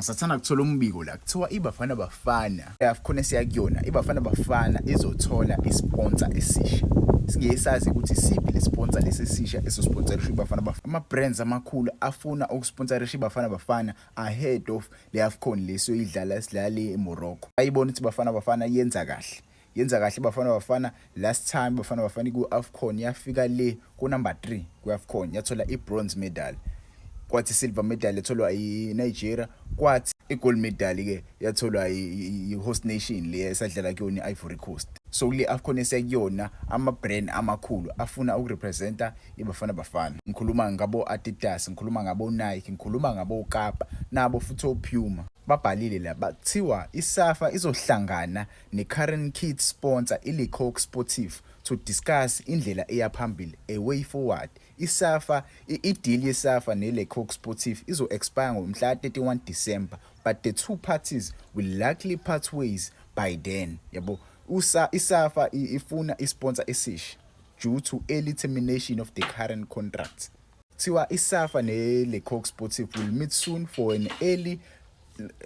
Sathanda kuthola umbiko la, kuthiwa iBafana Bafana khona esiya kuyona, iBafana Bafana izothola isponsor esisha. Singeke sazi ukuthi siphi le sponsor lesi esisha esosponsorisha iBafana Bafana. Ama-brands amakhulu afuna ukusponsorisha iBafana Bafana ahead of le AFCON lesiyoyidlala, sidlala le eMorocco. Bayibona ukuthi iBafana Bafana yenza kahle, yenza kahle iBafana Bafana. Last time Bafana Bafana ku-AFCON yafika le ku-number 3 ku-AFCON, yathola i-bronze medal, kwathi silver medal yatholwa i-Nigeria, kwathi i-gold medal ke yatholwa i-host nation le esadlala kuyona, i-Ivory Coast. So kule AFCON esiyakuyona, ama-brand amakhulu afuna ukurepresenta iBafana Bafana, ngikhuluma ngabo Adidas, ngikhuluma ngabo Nike, ngikhuluma ngabo Kappa, nabo futhi oPuma, babhalile la. Bathiwa iSAFA izohlangana ne-current kit sponsor iLe Coq Sportif to discuss indlela eya phambili, a way forward. ISAFA, i-deal yeSAFA neLe Coq Sportif izo-expire ngomhla 31 December, but the two parties will likely part ways by then, yabo. Usa iSAFA ifuna isponsor esisha due to early termination of the current contract. Kuthiwa iSAFA neLe Coq Sportif will meet soon for an early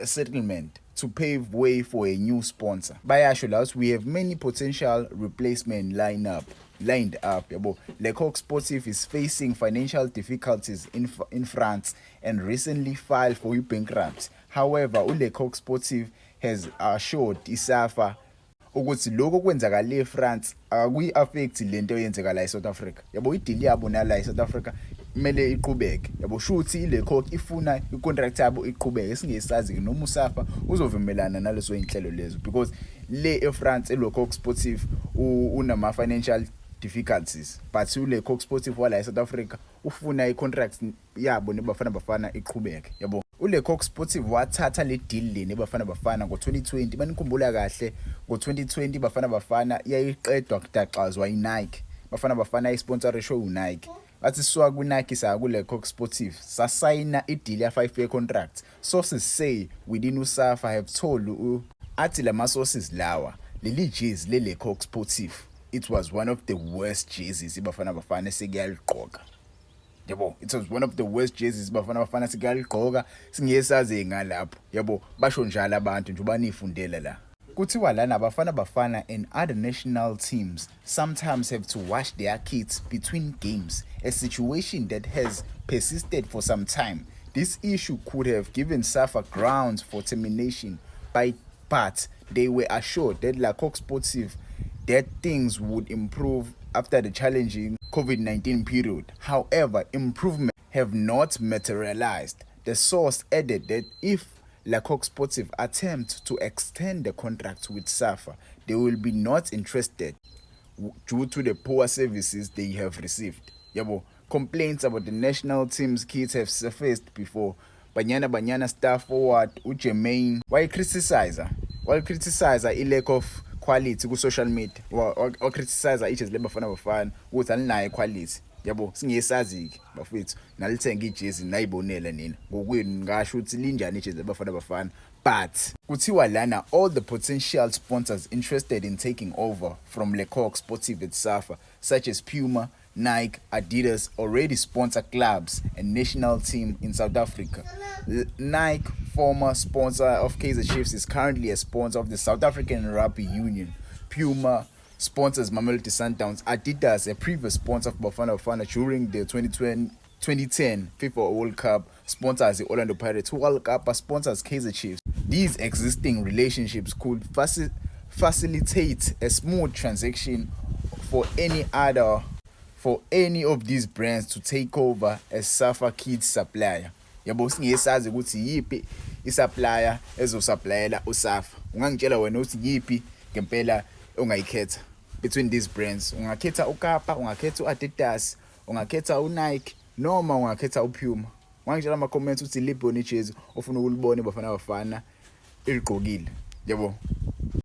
settlement to pave way for a new sponsor. Bayasho la ukuthi we have many potential replacement lined up, yabo. Le Coq Sportif is facing financial difficulties in France and recently filed for bankruptcy. However, uLe Coq Sportif has assured iSAFA ukuthi lokho kwenzakala eFrance akuyi-affect lento eyenzeka la eSouth Africa, yabo. I-deal yabo nala eSouth Africa kumele iqhubeke, yabo. Shuthi ile Coq ifuna i-contract yabo iqhubeke. Singesazi ke noma uSAFA uzovumelana nalezo inhlelo lezo, because le eFrance eLe Coq Sportif unama financial difficulties, but ule Coq Sportif wala eSouth Africa ufuna i-contract yabo neBafana Bafana iqhubeke, yabo. Ule Coq Sportif wathatha le deal le neBafana Bafana ngo-2020. Banikhumbula kahle, ngo-2020 Bafana Bafana yayiqedwa kudaxazwa iNike. Bafana Bafana isponsorishwe uNike. Bathi sisuka kuNike saya kule Coq Sportif, sasayina i-deal ya 5 year contract. Sources say within uSAFA have told athi lama sources lawa, leli jezi lele Coq Sportif, it was one of the worst jerseys iBafana Bafana esekuyaligqoka, yabo. It was one of the worst jerseys Bafana Bafana sikuyaligqoka. Singeke saze ngalapho, yabo. Basho njalo abantu njengoba nifundela la. Kuthiwa lana Bafana Bafana and other national teams sometimes have to wash their kits between games, a situation that has persisted for some time. This issue could have given SAFA grounds for termination by, but they were assured that Le Coq Sportif that things would improve after the challenging COVID-19 period. However, improvement have not materialized. The source added that if Le Coq Sportif attempt to extend the contract with SAFA, they will be not interested due to the poor services they have received. Yabo, complaints about the national team's kits have surfaced before. Banyana Banyana star forward uJermaine wayi-criticize i-lack of quality ku-social media, wa-criticize ijezi leBafana Bafana ukuthi alinayo quality, yabo. Singesazi-ke bafethu, nalithenga ijezi, nayibonela nina ngokwenu, ngasho ukuthi linjani ijezi leBafana Bafana. But kuthiwa lana all the potential sponsors interested in taking over from Le Coq Sportif at SAFA, such as Puma, Nike, Adidas, already sponsor clubs and national team in South Africa. Nike, former sponsor of Kaizer Chiefs, is currently a sponsor of the South African Rugby Union. Puma sponsors Mamelodi Sundowns. Adidas, a previous sponsor of Bafana Bafana during the 2020, 2010 FIFA World Cup, sponsors the Orlando Pirates. World Cup sponsors Kaizer Chiefs. These existing relationships could facilitate a smooth transaction for any of these brands to take over as SAFA kit supplier. Yabo, singesazi ukuthi yipi isupplier ezosupplyela uSAFA. Ungangitshela wena ukuthi yipi ngempela ongayikhetha between these brands? Ungakhetha uKappa, ungakhetha uAdidas, ungakhetha uNike noma ungakhetha uPuma? Ungangitshela ama comments ukuthi liphi wona ijezi ofuna ukulibona iBafana Bafana iligqokile, yabo.